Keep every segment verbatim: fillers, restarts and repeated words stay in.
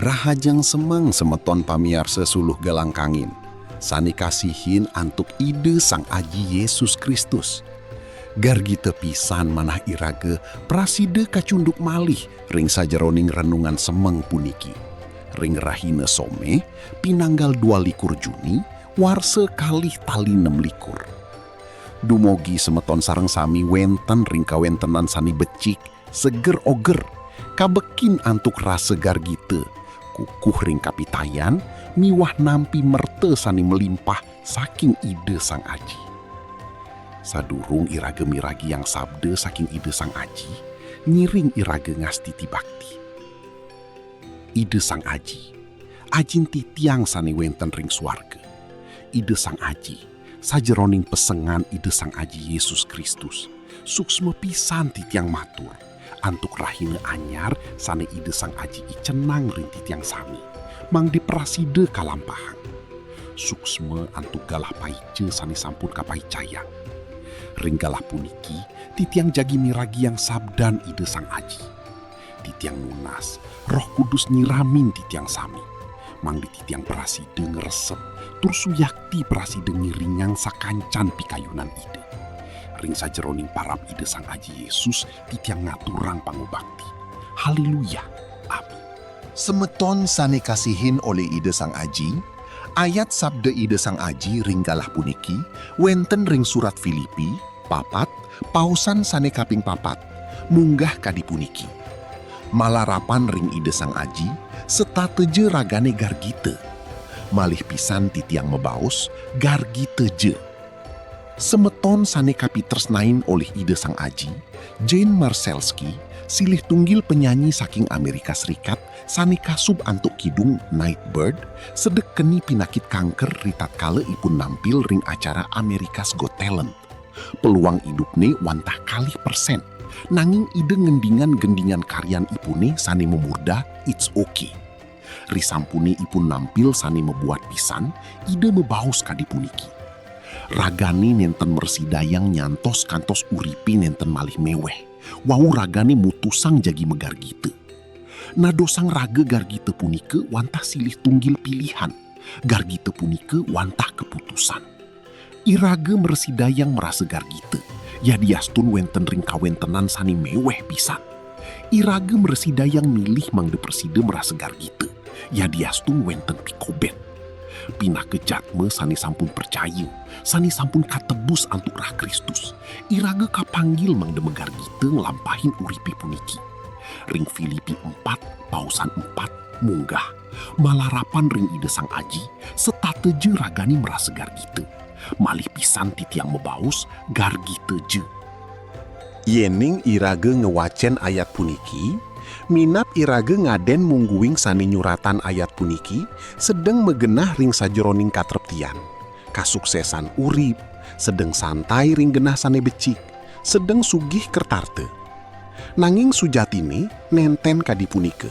Rahajeng semeng semeton pamiarsa suluh galang kangin, sane kasihin antuk Ida Sang Aji Yesus Kristus. Gargita pisan manah iraga prasida kacunduk malih ring sajeroning renungan semeng puniki. Ring rahina Someh, pinanggal dua likur Juni, warsa kalih tali nem likur. Dumogi semeton sareng sami wenten ring kawentenan sane becik, seger oger, kabekin antuk rasa gargita, kukuh ring kapitayan, miwah nampi merta sane melimpah saking Ida Sang Aji. Sadurung iraga miragiang sabda saking Ida Sang Aji, ngiring iraga ngastiti bakti. Ida Sang Aji, Ajin titiang sane wenten ring suarga. Ida Sang Aji, sajeroning pesengan Ida Sang Aji Yesus Kristus, suksma pisan titiang matur antuk rahina anyar sane Ida Sang Aji icenang ring titiang sami, mangda prasida kalampahang. Suksma antuk galah paica sane sampun kapaicayang. Ring galah puniki, titiang jagi miragiang sabdan Ida Sang Aji. Titiang nunas, Roh Kudus nyiramin titiang sami, mangda titiang prasida ngresep, tur suyakti prasida ngiringang sakancan pikayunan Ida. Ring sajeroning parab Ida Sang Aji Yesus, titiang ngaturang pangubakti. Haleluya. Amin. Semeton sane kasihin olih Ida Sang Aji, ayat sabda Ida Sang Aji ring galah puniki wenten ring surat Filipi papat, pausan sane kaping papat, munggah kadi puniki. Malarapan ring Ida Sang Aji, setata ja ragane gargita. Malih pisan titiang mabaos, gargita ja. Semeton sane kapitresnain olih Ida Sang Aji, Jane Marcelski, silih tunggil penyanyi saking Amerika Serikat, sane kasub antuk kidung Nightbird, sedek keni pinakit kanker ritatkala ipun nampil ring acara America's Got Talent. Peluang idupne wantah kalih persen, nanging Ida ngendingang gendingan karyan ipune sane mamurda It's Okay. Risampune ipun nampil sane mabuat pisan, Ida mabaos kadi puniki. Ragane nenten mrasidayang nyantos kantos uripe nenten malih meweh. Wau ragane mutusang jagi magargita. Nadosang raga gargita punika wantah silih tunggil pilihan. Gargita punika wantah kaputusan. Iraga mrasidayang marasa gargita, yadiastun wenten ring kawentenan sane meweh pisan. Iraga mrasidayang milih mangda prasida marasa gargita, yadiastun wenten pikobet. Pinaka jadma sane sampun pracaya, sane sampun katebus antuk Rah Kristus, iraga kapanggil mangda magargita nglampahin uripe puniki. Ring Filipi empat, pausan empat, munggah. Malarapan ring Ida Sang Aji, setata ja ragane marasa gargita. Malih pisan titiang mabaos, gargita ja. Yening iraga ngwacen ayat puniki, minab iraga ngaden mungguing sane nyuratan ayat puniki, sedeng magenah ring sajeroning katreptian, kasuksesan urip, sedeng santai ring genah sane becik, sedeng sugih kertarta. Nanging sujatine nenten kadi punika.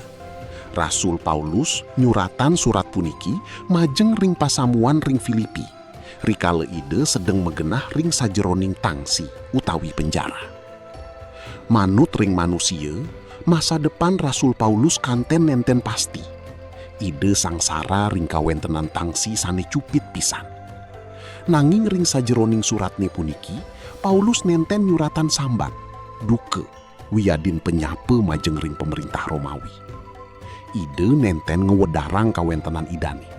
Rasul Paulus nyuratan surat puniki majeng ring pasamuan ring Filipi, rikala Ida sedeng magenah ring sajeroning tangsi utawi penjara. Manut ring manusia, masa depan Rasul Paulus kanten nenten pasti. Ida sangsara ring kawentenan tangsi sane cupit pisan. Nanging ring sajeroning suratne puniki, Paulus nenten nyuratan sambat, duka, wiadin panyapa majeng ring pamrintah Romawi. Ida nenten ngwedarang kawentenan Idane.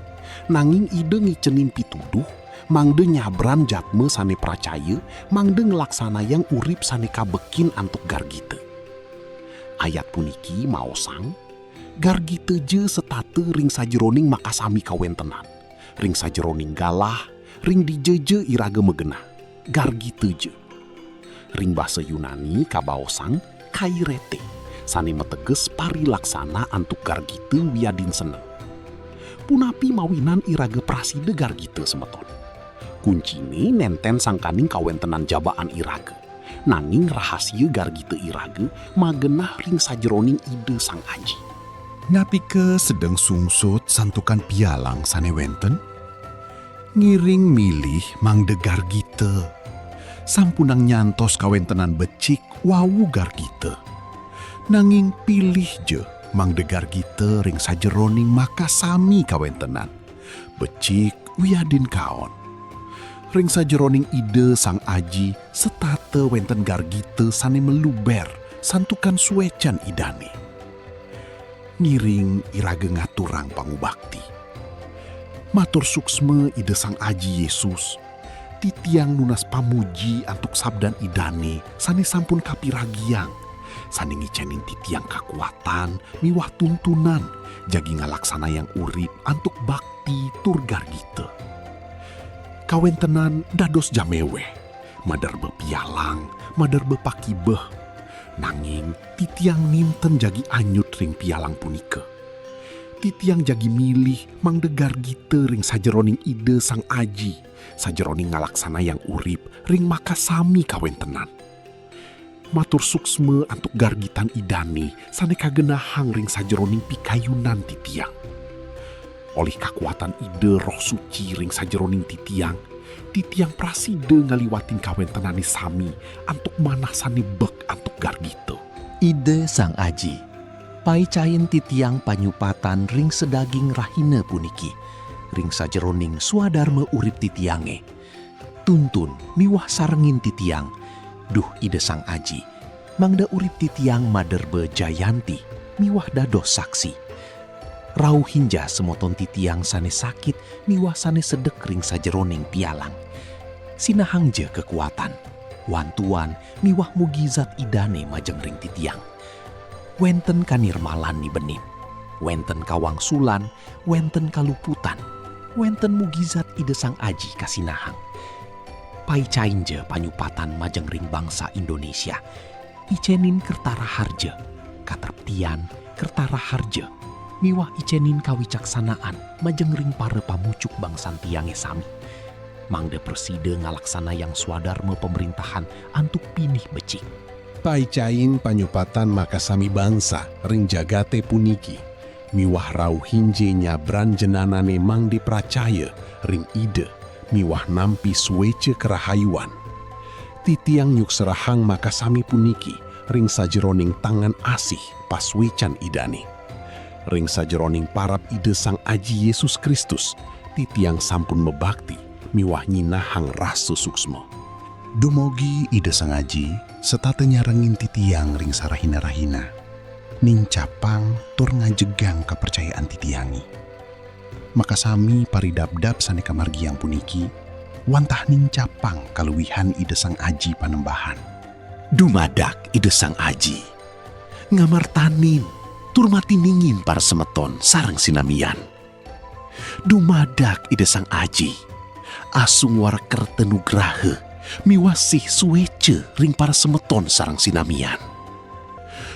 Nanging Ida ngicenin pituduh, mangda nyabran jadma sane pracaya, mangda nglaksanayang urip sane kabekin antuk gargita. Ayat puniki maosang, gargita ja setata ring sajeroning makasami kawentenan, ring sajeroning galah, ring dija ja iraga magenah, gargita ja. Ring basa Yunani kabaosang kairete, sane mateges parilaksana antuk gargita wiadin seneng. Punapi mawinan iraga prasida gargita, semeton? Kuncine nenten sangkaning kawentenan jabaan iraga, nanging rahasia gargita iraga magenah ring sajeroning Ida Sang Aji. Napika sedeng sungsut santukan pialang sane wenten? Ngiring milih mangda gargita. Sampunang nyantos kawentenan becik wau gargita. Nanging pilih ja, mangda gargita ring sajeroning makasami kawentenan, becik wiadin kaon. Ring sajeroning Ida Sang Aji setata wenten gargita sane maluber santukan suecan Idane. Ngiring iraga ngaturang pangubakti. Matur suksma Ida Sang Aji Yesus, titiang nunas pamuji antuk sabdan Idane sane sampun kapiragiang, sane ngicenin titiang kakuatan miwah tuntunan jagi ngalaksanayang urip antuk bakti tur gargita. Kawentenan dados jameweh, maderba pialang, maderba pakibeh. Nanging titiang ninten jagi anyut ring pialang punika. Titiang jagi milih mangda gargita ring sajeroning Ida Sang Aji, sajeroning ngalaksanayang urip ring makasami kawentenan. Matur suksma antuk gargitan Idane sane kagenahang ring sajeroning pikayunan titiang. Olih kakuatan Ida Roh Suci ring sajeroning titiang, titiang prasida ngaliwatin kawentenane sami antuk manah sane bek antuk gargita. Ida Sang Aji, paicain titiang panyupatan ring sadaging rahina puniki, ring sajeroning swadarma urip titiange. Tuntun miwah sarengin titiang, duh Ida Sang Aji, mangda urip titiang maderba jayanti miwah dados saksi. Rauhinja semeton titiang sane sakit miwah sane sedek ring sajeroning pialang. Sinahangja kakuatan, wantuan miwah mujizat Idane majeng ring titiang. Wenten kanirmalan nibenin, wenten kawangsulan, wenten kaluputan, wenten mujizat Ida Sang Aji kasinahang. Paicainja panyupatan majeng ring bangsa Indonesia. Icenin kerta raharja, katreptian, kerta raharja, miwah icenin kawicaksanaan majeng ring para pamucuk bangsan tiange sami, mangda prasida ngalaksanayang swadarma pamrentahan antuk pinih becik. Paicain panyupatan makasami bangsa ring jagate puniki, miwah rauhinja nyabran jenenane mangda pracaya ring Ida miwah nampi sueca karahayuan. Titiang nyukserahang makasami puniki ring sajeroning tangan asih pasuecan Idane. Ring sajeroning parab Ida Sang Aji Yesus Kristus, titiang sampun mabakti miwah nyinahang rasa suksma. Dumogi Ida Sang Aji setata nyarengin titiang ring sarahina-rahina, nincapang tur ngajegang kapercayaan titiange. Makasami paridabdab sane kamargiang puniki, wantah nincapang kaluihan Ida Sang Aji Panembahan. Dumadak Ida Sang Aji, ngamartanin tur matiningin parasemeton sareng sinamian. Dumadak Ida Sang Aji, asung wara kerta nugraha miwah sih sueca ring parasemeton sareng sinamian.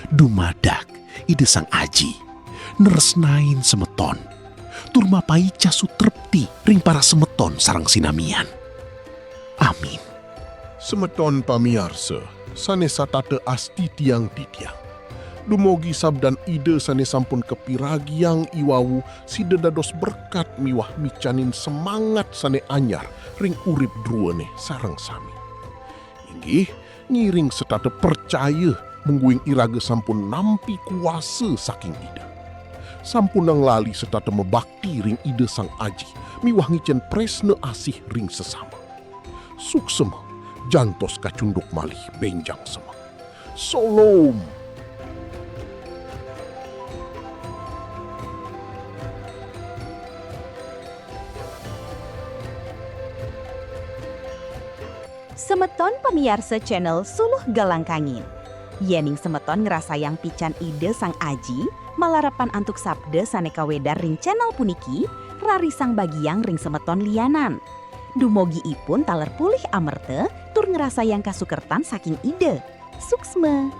Dumadak Ida Sang Aji, nresnain semeton, tur mapaica sutrepti ring parasemeton sareng sinamian. Amin. Semeton pamiarsa, sane satata astitiang titiang. Dumogi sabdan Ida sane sampun kapiragiang iwau sida dados berkat miwah micanin semangat sane anyar ring urip druene sareng sami. Inggih, ngiring setata percaya mungguing iraga sampun nampi kuasa saking Ida. Sampunang lali setata mabakti ring Ida Sang Aji miwah ngicen tresna asih ring sesama. Suksema, jantos kacunduk malih benjang semak. Solom. Semeton pamiarsa channel Suluh Galang Kangin. Yening semeton ngrasayang pican Ida Sang Aji, malarapan antuk sabda sane kawedar ring channel puniki, rarisang bagiang ring semeton lianan. Dumogi ipun taler polih amerta tur ngrasayang kasukertan saking Ida. Suksma.